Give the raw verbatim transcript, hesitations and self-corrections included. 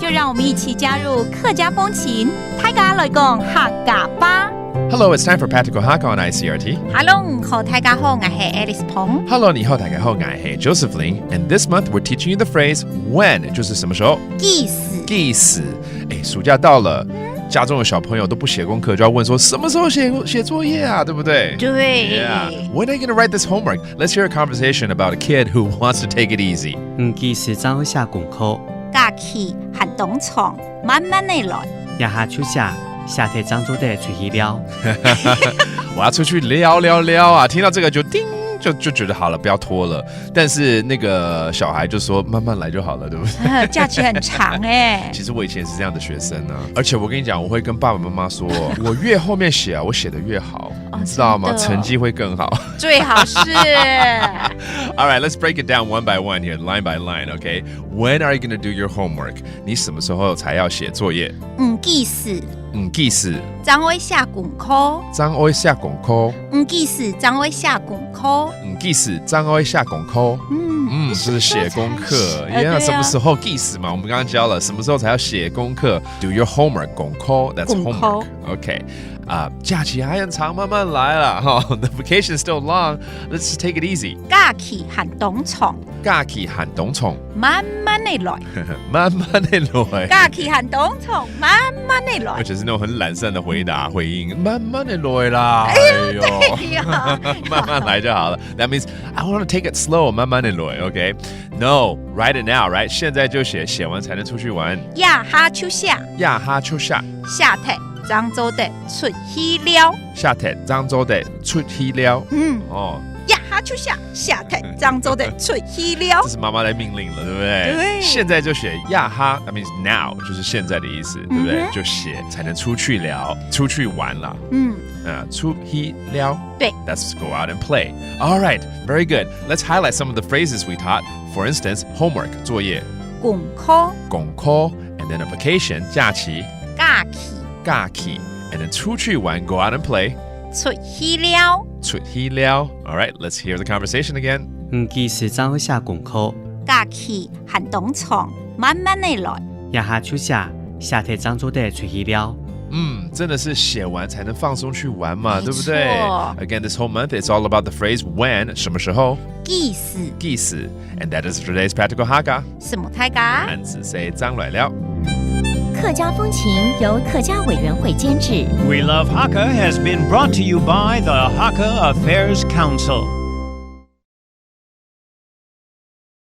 就让我们一起加入客家风情，大家来讲客家吧。 Hello, it's time for Practical Hakka on I C R T. Hello，你好，大家好，我是 Alice 彭。 Hello, 你好，大家好，我是 Joseph Lin. And this month we're teaching you the phrase when，就是什么时候。几时？几时。哎，暑假到了，家中的小朋友都不写功课，就要问说什么时候写写作业啊，对不对？对。 Yeah. When are you going to write this homework? Let's hear a conversation about a kid who wants to take it easy. 你几时正好写功课？假期还当长，慢慢的来。夜下就写，写忒正做得出去尞。我要出去尞尞尞啊！听到这个就叮，就就觉得好了，不要拖了。但是那个小孩就说慢慢来就好了，对不对？假期很长哎。其实我以前是这样的学生啊，而且我跟你讲，我会跟爸爸妈妈说，我越后面写啊，我写的越好，哦你知道吗？真的成绩会更好。最好是。 All right, let's break it down one by one here, line by line, okay? When are you going to do your homework? 你什么时候才要写作业？嗯，几时？嗯，几时？正会写功课。正会写功课。嗯，几时？正会写功课。嗯，几时？正会写功课。嗯，嗯，就是写功课。呃 Yeah，对啊。什么时候？几时嘛，我们刚刚教了，什么时候才要写功课？Do your homework，功课，that's 功课。 homework。OK，啊，假期还很长，慢慢来啦哈。The vacation is still long. Let's just take it easy. 假期还当长，假期还当长，慢慢的来。慢慢的来。假期还当长，慢慢的来。而且是那种很懒散的回答回应，慢慢的来啦。哎呦，哎呀，慢慢来就好了。That means I want to take it slow，慢慢的来，OK？No，write it now，right？现在就写，写完才能出去玩。夜下就写，夜下就写，写忒正做得出去尞。写忒正做得出去尞。嗯，哦，夜下就写，写忒正做得出去尞这。是妈妈的命令了，对不对？对。现在就写夜下，that means now，就是现在的意思，对不对？嗯哼。就写才能出去尞，出去玩了。嗯，啊，出去尞。对。 That's go out and play. All right, very good. Let's highlight some of the phrases we taught. For instance, homework 作业，功课，功课，and then a vacation 假期，假期，假期，and then 出去玩 go out and play，出去尞。出去尞。All right, let's hear the conversation again. 你几时正好写功课？假期还当长，慢慢的来。夜下就写，写忒正做得出去尞。嗯，真的是写完才能放松去玩嘛，没对不对错。 Again, this whole month it's all about the phrase when，什么时候？几时？几时？And that is today's practical Hakka. 什么大家？俺子say张来了。客家风情由客家委员会监制。 We Love Hakka has been brought to you by the Hakka Affairs Council.